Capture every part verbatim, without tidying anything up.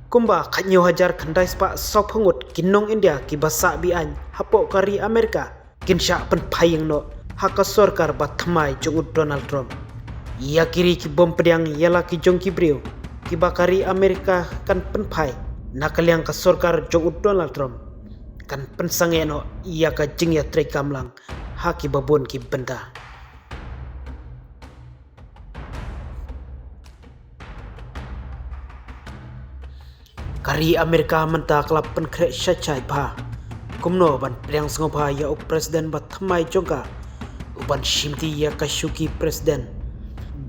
Kumba khathynñiew hajar khyndai spah sawphew ngut ki nong India kiba sah be-aiñ hapoh ka ri Amerika kin shah pynphai ïeng noh ha ka sorkar ba thymmai jong u Donald Trump. Ïa ki ri ki bym pdiang ïa la ki jong ki briew kiba ka ri Amerika kan pynphai na ka liang ka sorkar jong u Donald Trump kan pynsangeh noh ïa ka jingïatreikam lang ha kiba bun ki bynta. Ka ri Amerika mynta ka la pynkhreh shai shai bha kumno ban pdiang sngewbha ïa u president ba thymmai jong ka, u ban shimti ïa ka shuki president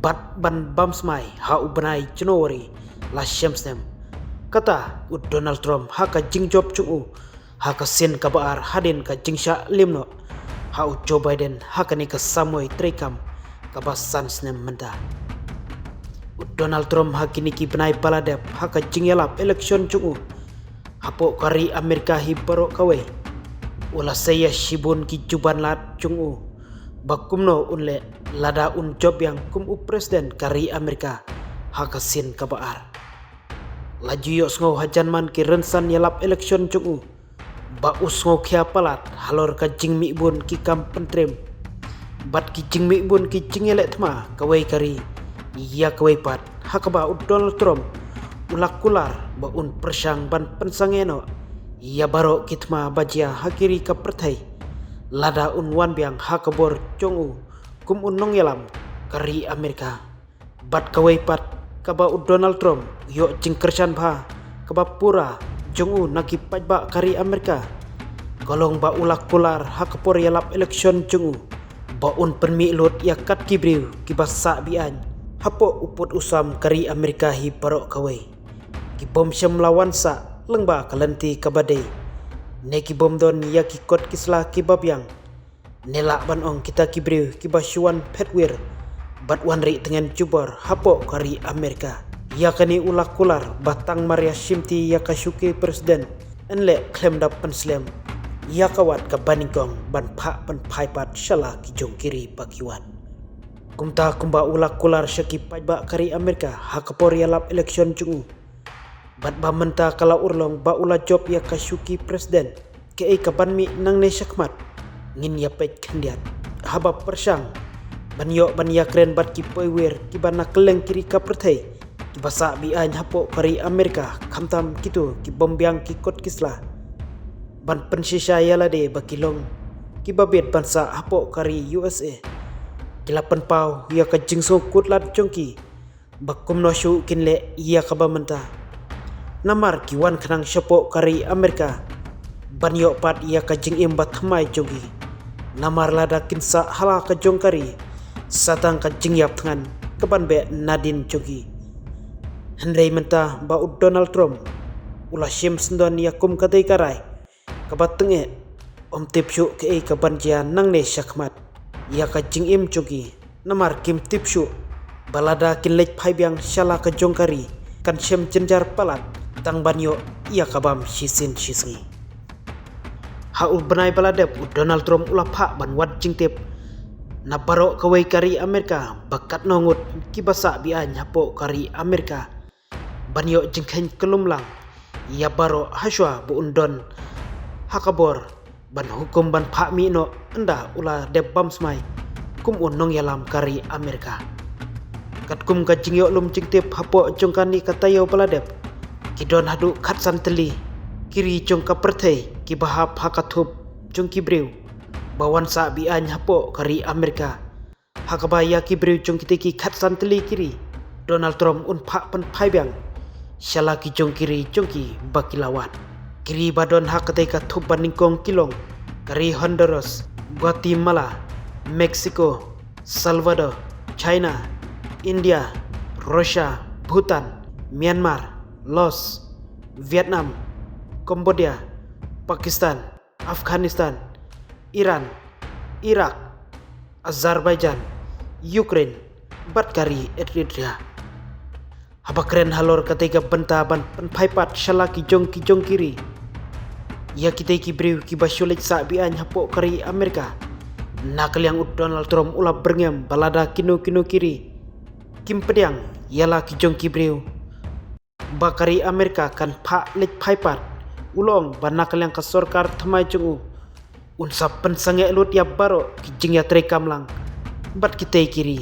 bad ban bam smai ha u bnai January la shem snem. Kata u Donald Trump ha ka jingjop jong u ha ka sien kaba ar hadien ka jingshah liem noh ha u Joe Biden ha kane ka samoi treikam kaba san snem mynta. U Donald Trump ha kine ki bnai ba la dep ha ka jingïalap election jong u hapoh ka ri Amerika hi baroh kawei, u la sei ïa shibun ki juban lad jong u ba kumno un leh lada un jop biang kum u president ka ri Amerika ha ka sien kaba ar. La ju ïohsngew hajan man ki rynsan ïalap election jong u ba u sngewkhia palat halor ka jingmihbun ki kam pyntriem bad ki jingmihbun ki jingïaleh thma kawei ka ri ïa kawei pat, ha kaba u Donald Trump u la kular ba un pyrshang ban pynsangeh noh ïa baroh ki thma ba jia ha ki ri ka pyrthei lada un wan biang ha ka bor jong u kum u nongïalam ka ri Amerika. Bad kawei pat kaba u Donald Trump u ïoh jingkyrshan bha kaba pura jong u na ki paidbah ka ri Amerika ka long ba u la kular ha ka por ïalap election jong u ba un pynmih lut ïa kat ki briew kiba sah be-aiñ hapoh u pud u sam ka ri Amerika hi baroh kawei, ki bym shym la wan sah lyngba ka lynti kaba dei ne ki bym don ïa ki kot ki sla kiba biang, ne lah ban ong kita ki briew kiba shu wan phet wir bad wan rieh tngen jubor hapoh ka ri Amerika. Ïa kane u la kular ba tang mar ïa shimti ïa ka shuki president yn leh khlem da pynslem ïa ka wat kaba nyngkong ban phah pynphai pat sha la ki jong ki ri ba ki wan. Kumta kumba u la kular sha ki paidbah ka ri Amerika ha ka por ïalap election jong u bad ba mynta ka la urlong ba u la jop ïa ka shuki president, kaei kaban mih nangne shakhmat ngin ïa peit khyndiat. Haba pyrshang ban ïoh ban ïakren bad ki poiwir kiba na kylleng ki ri ka pyrthei kiba sah be-aiñ hapoh ka ri Amerika, khamtam kito ki bym biang ki kot ki sla, ban pynshisha ïa lade ba ki long kiba bit ban sah hapoh ka ri U S A, ki la pynpaw ïa ka jingsngewkhuslai jong ki ba kumno shuh kin leh ïa kaba mynta. Namar ki wan khnang shapoh ka ri Amerika ban ïoh pat ïa ka jingim ba thymmai jong ki. Namar lada kin sah ha la ka jong ka ri, sa tang ka jingïap thngan kaban beh nadien jong ki. Hynrei mynta ba u Donald Trump u la shim sngewdon ïa kum katei ka rai kaba tyngeh, um tip shuh kaei kaban jia nangne shakhmat ïa ka jingim jong ki. Namar kim tip shuh ba lada kin leit phai biang sha la ka jong ka ri, kan shem jynjar palat tang ban ïoh ïa ka bam shisien shisngi. Ha u bnai ba la dep u Donald Trump u la phah ban wad jingtip na baroh kawei ka ri Amerika ba katno ngut kiba sah be-aiñ hapoh ka ri Amerika ban ïoh jingkheiñ kyllum lang ïa baroh hashwa ba un don ha ka bor ban hukum ban phah mih noh ynda u la dep bam smai kum u nongïalam ka ri Amerika. Katkum ka jingïoh lum jingtip hapoh jong kane ka taïew ba la dep, ki don haduh khatsan tylli ki ri jong ka pyrthei kiba hap ha ka thup jong ki briew ba wan sah be-aiñ hapoh ka ri Amerika. Ha kaba ïa ki briew jong kitei ki khatsan tylli ki ri, Donald Trump un phah pynphai biang sha la ki jong ki ri jong ki ba ki la wad. Ki ri ba don ha katei ka thup ba nyngkong ki long ka ri Honduras, Guatemala, Mexico, Salvador, China, India, Russia, Bhutan, Myanmar, Laos, Vietnam, Cambodia, Pakistan, Afghanistan, Iran, Iraq, Azerbaijan, Ukraine, bad ka ri Eritrea. Haba kren halor katei ka bynta ban pynphai pat sha la ki jong ki jong ki ri ïa kitei ki briew kiba shu leit sah be-aiñ hapoh ka ri Amerika, na ka liang u Donald Trump u la byrngem ba lada kino kino ki ri kim pdiang ïa la ki jong ki briew, ba ka ri Amerika kan phah leit phai pat, u long ba na ka liang ka sorkar thymmai jong u un sa pynsangeh lut ïa baroh ki jingïatreikamlang bad kitei ki ri,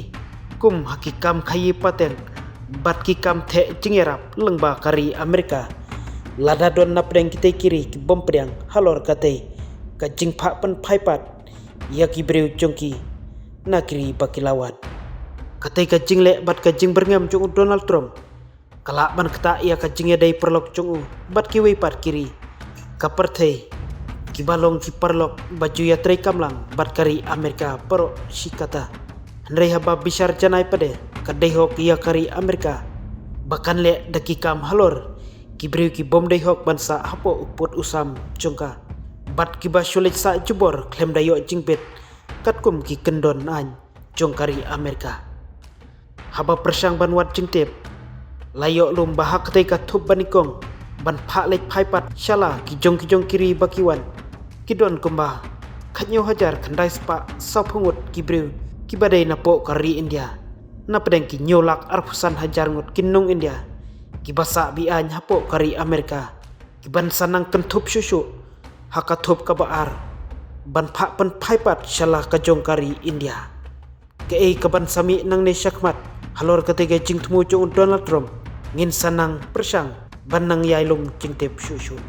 kum ha ki kam khaïi pateng bad ki kam theh jingïarap lyngba ka ri Amerika. Lada don napdeng kitei ki ri ki bym pdiang halor katei ka jingphah pynphai pat ïa ki briew jong ki na ki ri ba ki la wan. Katei ka jingleh bad ka jingbyrngem jong u Donald Trump ka lah ban ktah ïa ka jingïadei paralok jong u bad kiwei pat ki ri ka pyrthei kiba long ki paralok ba ju ïatreikamlang bad ka ri Amerika baroh shi katta. Hynrei haba bishar janai pat de ka dei hok ïa ka ri Amerika ba kan leh da ki kam halor ki briew ki bym dei hok ban sah hapoh u pud u sam jong ka bad kiba shu leit sah jubor khlem da ïoh jingbit katkum ki kyndon aiñ jong ka ri Amerika. Haba pyrshang ban wad jingtip, la ïoh lum ba ha katei ka thup ba nyngkong ban phah leit phai pat sha la ki jong ki jong ki ri ba ki wan, ki don kumba khathynñiew hajar khyndai spah sawphew ngut ki briew kiba dei napoh ka ri India, napdeng ki hynñiew lak arphew san hajar ngut ki nong India kiba sah be-aiñ hapoh ka ri Amerika, kiban sa nang kynthup shuh shuh ha ka thup kaba ar ban phah pynphai pat sha la ka jong ka ri India. Kaei kaban sa mih nangne shakhmat halor katei ka jingthmu jong u Donald Trump, ngin sa nang pyrshang ban nang ïai lum jingtip shuh shuh.